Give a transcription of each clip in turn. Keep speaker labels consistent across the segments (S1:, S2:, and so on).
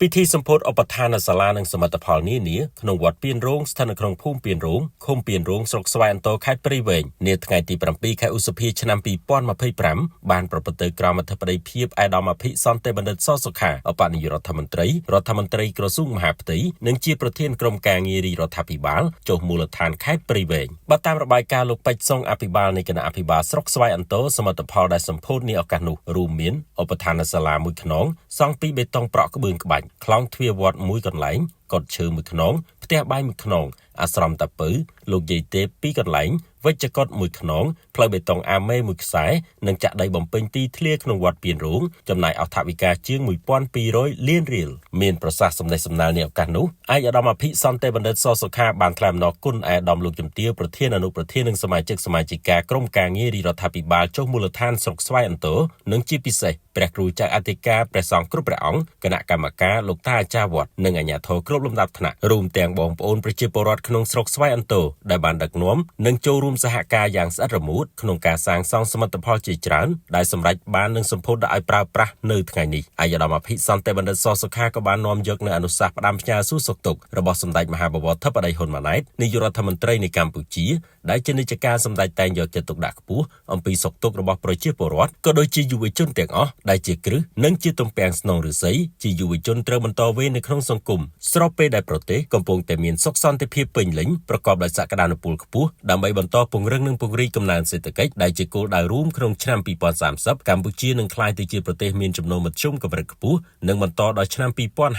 S1: ពិធីសម្ពោធឧបដ្ឋានសាលានិងសមិទ្ធផលនានាក្នុងវត្តពានរោងស្ថិតនៅក្នុងភូមិពានរោងឃុំពានរោងស្រុកស្វាយអន្ទរខេត្តព្រៃវែងនាថ្ងៃទី7ខែឧសភាឆ្នាំ2025បានប្រព្រឹត្តទៅក្រោមអធិបតីភាពឯកឧត្តមអភិសន្តិបណ្ឌិតសសុខាឧបនាយករដ្ឋមន្ត្រីរដ្ឋមន្ត្រីក្រសួងមហាផ្ទៃនិងជាប្រធានក្រុមការងាររាជរដ្ឋាភិបាលចុះមូលដ្ឋានខេត្តព្រៃវែងបើតាមរបាយការណ៍លោកពេជ្រសុងអភិបាលនៃគណៈអភិបាលស្រុកស្វាយអន្ទរសមិទ្ធផលដែលសម្ពោធនាឱកាសនោះរួមមានឧបដ្ឋានសាលាមួយខ្នងសង់ពីបេតុងប្រក់ក្បឿងក្បាច់ខ្លោងទ្វារវត្តមួយកន្លែងកុដិឈើមួយខ្នងផ្ទះបាយមួយខ្នងអាស្រមតាពៅលោកយាយទេពពីរកន្លែងវិជ្ជកុដិមួយខ្នងផ្លូវបេតុងអាមេមួយខ្សែនិងចាក់ដីបំពេញទីធ្លាក្នុងវត្តពានរោងចំណាយអស់ថវិកាជាង1200លានរៀលមានប្រសាសន៍សំណេះសំណាលនាឱកាសនោះឯកឧត្តមអភិសន្តិបណ្ឌិតសសុខាបានថ្លែងអំណរគុណឯកឧត្តមលោកជំទាវប្រធានអនុប្រធាននិងសមាជិកសមាជិកាក្រុមការងាររាជរដ្ឋាភិបាលចុះមូលដ្ឋានស្រុកស្វាយអន្ទរនិងជាពិសេសព្រះគ្រូចៅអធិការព្រះសង្ឃគ្រប់ព្រះអង្គគណៈកម្មការលោកតាអាចារ្យវត្តនិងអាជ្ញាធរគ្រប់លំដាប់ថ្នាក់រួមទាំងបងប្អូនប្រជាពលរដ្ឋក្នុងស្រុកស្វាយអន្ទរដែលបានដឹកនាំនិងចូលរួមសហការយ៉ាងស្អិតរមួតក្នុងការសាងសង់សមិទ្ធផលជាច្រើនដែលសម្រេចបាននិងសម្ពោធដាក់ឲ្យប្រើប្រាស់នៅថ្ងៃនេះឯកឧត្តមអភិសន្តិបណ្ឌិតសសុខាក៏បាននាំយកនូវអនុសាសន៍ផ្ដាំផ្ញើសួរសុខទុក្ខរបស់សម្ដេចមហាបវរធិបតីហ៊ុនម៉ាណែតនាយករដ្ឋមន្ត្រីនៃកម្ពុជាដែលជានិច្ចការសម្ដេចតែងយកចិត្តទុកដាក់ខ្ពស់អំពីសុខទុក្ខរបស់ប្រជាពលរដ្ឋក៏ដូចជាយុវជនទាំងអស់ដែលជាគ្រឹះនិងជាទំពាំងស្នងឫស្សីជាយុវជនត្រូវបន្តវេននៅក្នុងសង្គមស្របពេលដែលប្រទេសកំពុងតែមានសុខសន្តិភាពពេញលេញប្រកបដោយសក្តានុពលខ្ពស់ដើម្បីបន្តពង្រឹងនិងពង្រីកកំណើនសេដ្ឋកិច្ចដែលជាគោលដៅរួមក្នុងឆ្នាំ2030កម្ពុជានឹងក្លាយទៅជាប្រទេសមានចំណូលមធ្យមកម្រិតខ្ពស់និងបន្តដល់ឆ្នាំ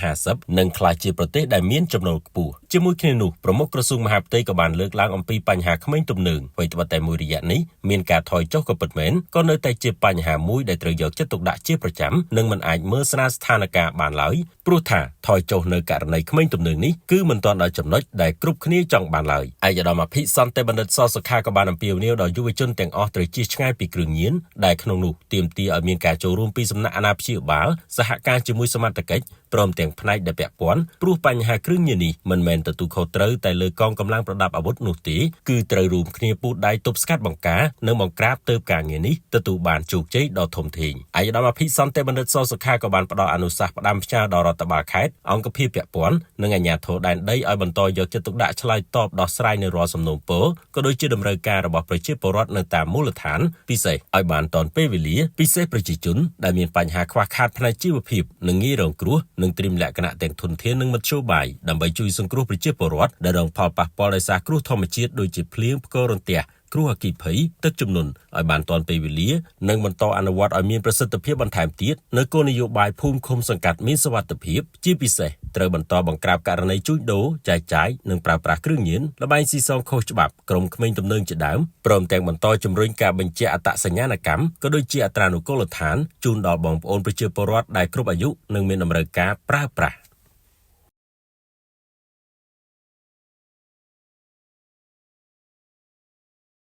S1: 2050នឹងក្លាយជាប្រទេសដែលមានចំណូលខ្ពស់ជាមួយគ្នានោះប្រមុខក្រសួងមហាផ្ទៃក៏បានលើកឡើងអំពីបញ្ហាក្មេងទំនើងអ្វីត្បិតតែមួយរយៈនេះមានការថយចុះក៏ពិតមែនក៏នៅតែជាបញ្ហាមួយដែលត្រូវយកចិត្តទុកដាក់ជាប្រចាំនិងមិនអាចមើលស្រាលស្ថានភាពបានឡើយព្រោះថាថយចុះនៅករណីក្មេងទំនើងនេះគឺមិនទាន់ដល់ចំណុចដែលគ្រប់គ្នាចង់បានឡើយឯកឧត្តមអភិសន្តិបណ្ឌិតសសុខាក៏បានអំពាវនាវដល់យុវជនទាំងអស់ត្រូវជៀសឆ្ងាយពីគ្រឿងញៀនដែលក្នុងនោះទាមទារឲ្យមានការចូលរួមពីសំណាក់អាណាព្យាបាលសហការជាមួយសមត្ថកិច្ចព្រមទាំងផ្នែកដែលពាក់ព័ន្ធព្រោះបញ្ហាគ្រឿងញៀននេះមិនមែនទទួលខុសត្រូវតែលើកងកម្លាំងប្រដាប់អាវុធនោះទេគឺត្រូវរួមគ្នាពូតដៃទប់ស្កាត់បង្ការនិងបង្ក្រាបទើបការងារនេះទទួលបានជោគជ័យដ៏ធំធេងឯកឧត្តមអភិសន្តិបណ្ឌិតសសុខាក៏បានផ្ដល់អនុសាសន៍ផ្ដាំផ្ញើដល់រដ្ឋបាលខេត្តអង្គភាពពាក់ព័ន្ធនិងអាជ្ញាធរដែនដីឲ្យបន្តយកចិត្តទុកដាក់ឆ្លើយតបដោះស្រាយនៅរាល់សំណូមពរក៏ដូចជាតម្រូវការរបស់ប្រជាពលរដ្ឋនៅតាមមូលដ្ឋានពិសេសឲ្យបានទាន់ពេលវេលាពិសេសប្រជាជនដែលមានបញ្ហាខ្វះខាតផ្នែកជីវភាពនិងងាយរងគ្រោះនិងត្រៀមលក្ខណៈទាំងធនធាននិងមធ្យោបាយដើម្បីជួយសង្គ្រោះប្រជាពលរដ្ឋដែលរងផលប៉ះពាល់ដោយសារគ្រោះធម្មជាតិដូចជាភ្លៀងផ្គររន្ទះគ្រោះអគ្គិភ័យទឹកជំនន់ឲ្យបានទាន់ពេលវេលានិងបន្តអនុវត្តឲ្យមានប្រសិទ្ធភាពបន្ថែមទៀតនៅគោលនយោបាយភូមិឃុំសង្កាត់មានសុវត្ថិភាពជាពិសេសត្រូវបន្តបង្ក្រាបករណីជួញដូរចែកចាយនិងប្រើប្រាស់គ្រឿងញៀនល្បែងស៊ីសងខុសច្បាប់ក្រុមក្មេងទំនើងជាដើមព្រមទាំងបន្តជំរុញការបញ្ជាក់អត្តសញ្ញាណកម្មក៏ដូចជាអត្រានុកូលដ្ឋានជូនដល់បងប្អូនប្រជាពលរដ្ឋដែលគ្រប់អាយុនិងមានតម្រូវការប្រើប្រាស់។